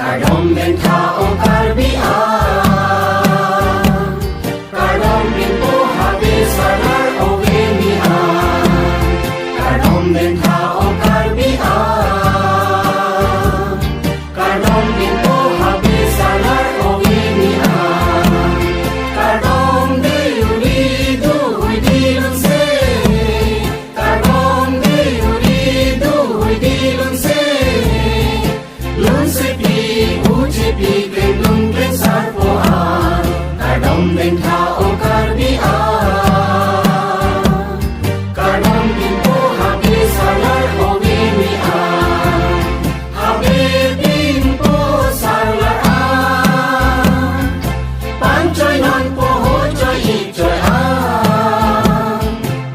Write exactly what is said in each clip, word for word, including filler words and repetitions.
Kardom dengtha o Karbi ang, kardom pinpo habe salar ove ni ang. Kardom dengtha o Karbi ang, kardom pinpo habe salar ove ni ang. Kardom de uri do hui di lunse, kardom de uri do hui di lunse. Lunsepi, ujepi, klengdun klengsarpo ang, kardom dengtha o Karbi ang. Kardom pinpo habe salar ove ni ang, habe pinpo salar ang. Panchoi nonpo ho choi-ik choi ang,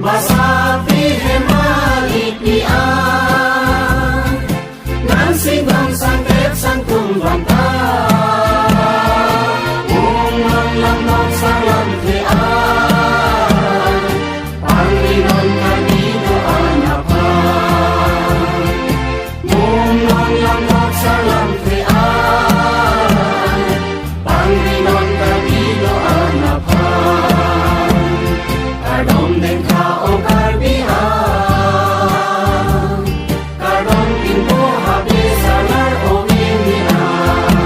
basa pi hem ali pi ang. Nangsi nang sangkep sangtum vanta, mung nong lam nong salam te a. Pangri non kami doan aphan, mung nong lam nong salam te a. Pangri non kami doan aphan, kardom dengtha o Karbi ang. Kardom pinpo habe salar ove ni ang,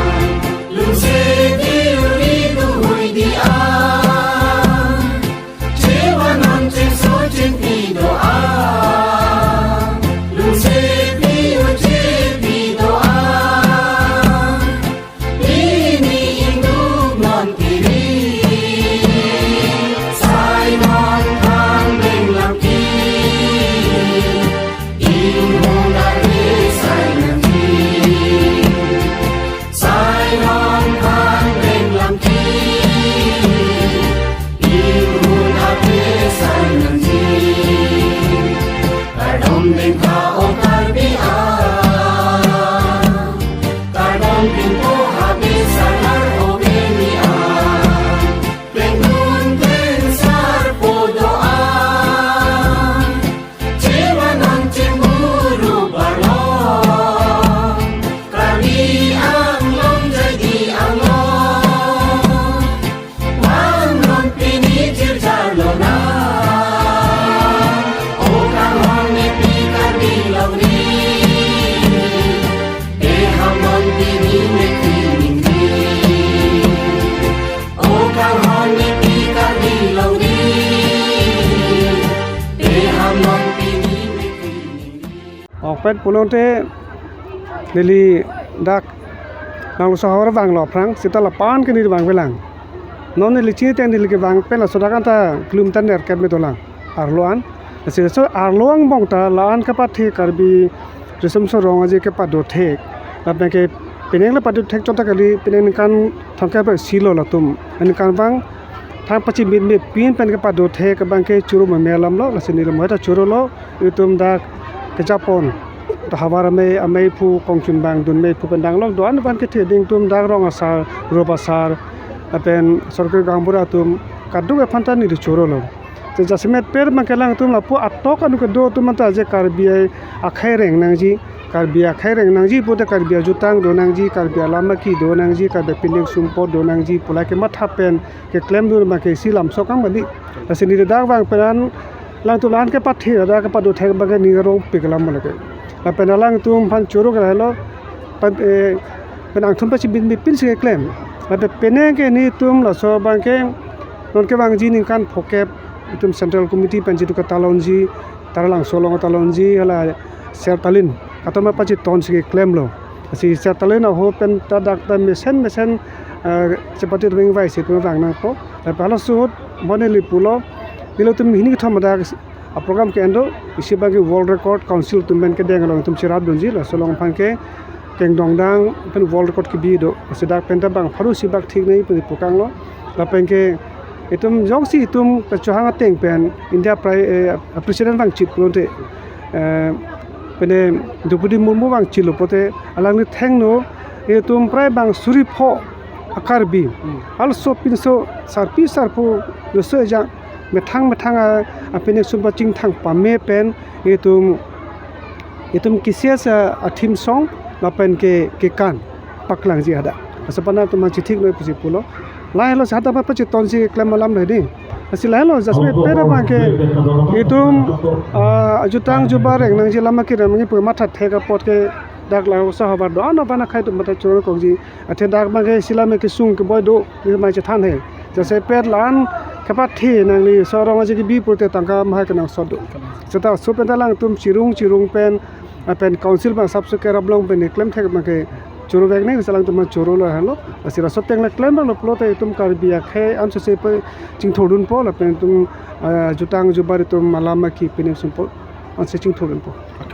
lunse di uri do hui di ang. Chevan non chengso chengpi doan, lunsepi ujepi doan. Pini ingduk non pini, sai non phan beng lam ki, inghun arve sai nangji. Sai non phan beng lam ki, inghun arve sai nangji. Kardom dengtha o Karbi ang, kardom pinpo habe salar ove ni ang. Klengdun klengsarpo doan, chevan non chemuru barlong, Karbi Anglong jaidi anglong. Bang non pini jirja lonang, o kanghon ne pi Karbi longri, peham non pini ne pi ningri. O kanghon ne pi Karbi longri, peham non pini ne pi ningri. Okpet pulote neli dak nanglo sohor vanglo aphrang, seta lapu-an ke neli vangvelang. Non neli chini teng neli kevang pen laso dak anta kilometer nerkep me dolang, arlo an. Lasi laso arlo angbong ta la-an kepathe Karbi Riso Nimso Rong Aje kepado thek. Lapen ke penang le pado thek chot ta kali, penang ningkan thomkep ra isi lo latum. Ningkan vang thang pachimit me pin pen kepado thek abang ke choro meme alam lo, lasi neli mo ta choro lo. Itum dak kejapon ta havar amei, amei phu kongchun bang dun mei phu pen dang long doan ban kethe ding atum dak rong asar, rop asar, lapen sorkari gaonbura atum kaduk aphan ta neli choro lo. Te jasemet per abang ke alangtum lapu atok anu kedo atum anta je Karbi akhei reng nangji, Karbi akhei reng nangji pulote Karbi ajutang do nangji, Karbi alam aki do nangji, Karbi apining sumpot do nangji pu lake matha pen keklem dun abang ke isi lamso kang bali. Lasi neli dak vang pen an alangtum la-an kepathe, dak kepado thek abang ke neli rong pik alam lake. Lapen alangtum aphan choro ke lahelo, pen, eh, pen angthun pachibit me pin si keklem. Lapen penang ke nelitum laso abang ke non kevangji ningkan phokep itum Central Committee pen jitu katalonji, Taralangso along katalonji, hala Sertalin katoma pachiton si keklem lo. Lasi Sertalin ahut pen ta dak ta mesen mesen, eh, chepate ring vai si pen vang nangpo. Lapen halaso ahut mo neli pulo, nelitum hini kethom dak aprogram ke-en do, isi abang ke World Record Council atum pen kedeng along itum cherap dunji, laso along aphan ke kengdong dang pen World Record kebi do. Lasi dak pen ta bang pharo isi bak thik nai pen pu kang lo. Lapen ke itum jongsi itum kachohang ateng pen India Pri-, eh, President vangchit pulote, eh, pene Droupadi Murmu vangchit lo pulote alangli thengno itum prai bang suri pho a-Karbi. Hmm. Halaso pinso sarpi sarpo laso ejang methang methang a, apining sumpot chingthang pame pen itum, itum K C S a, a-theme song lapen ke, kekan. paklangji hadak. Laso aphan atum chithik noi pusi pulo. Lahelo si hadak pachetonsi klem alam lo dei. Lasi lahelo jasemet pen abang ke itum, ah, jutang jubar reng nangji, alam akirem nangji pu matha thek apot ke dak Langvosa havar do-an aphan akhei atum matha choro kongji. Athe dak abang ke isi alam kesung keboi do, neli mai chethan he. Jasemet la-an kapathe nangli, so arong aje kebi pulote tangka mahai kenangsot do. Seta laso pen ta alangtum chirung chirung pen, ah, pen council abang sap suke rablong pen klem thek abang ke choro vek nangji, lasi alangtum choro lo helo. Lasi laso ateng le klem lo pulote itum Karbi akhei ansose pe chingthurdunpo lapen itum, ah, jutang jubar itum alam aki pining sumpot ansi chingthurdunpo. Akhei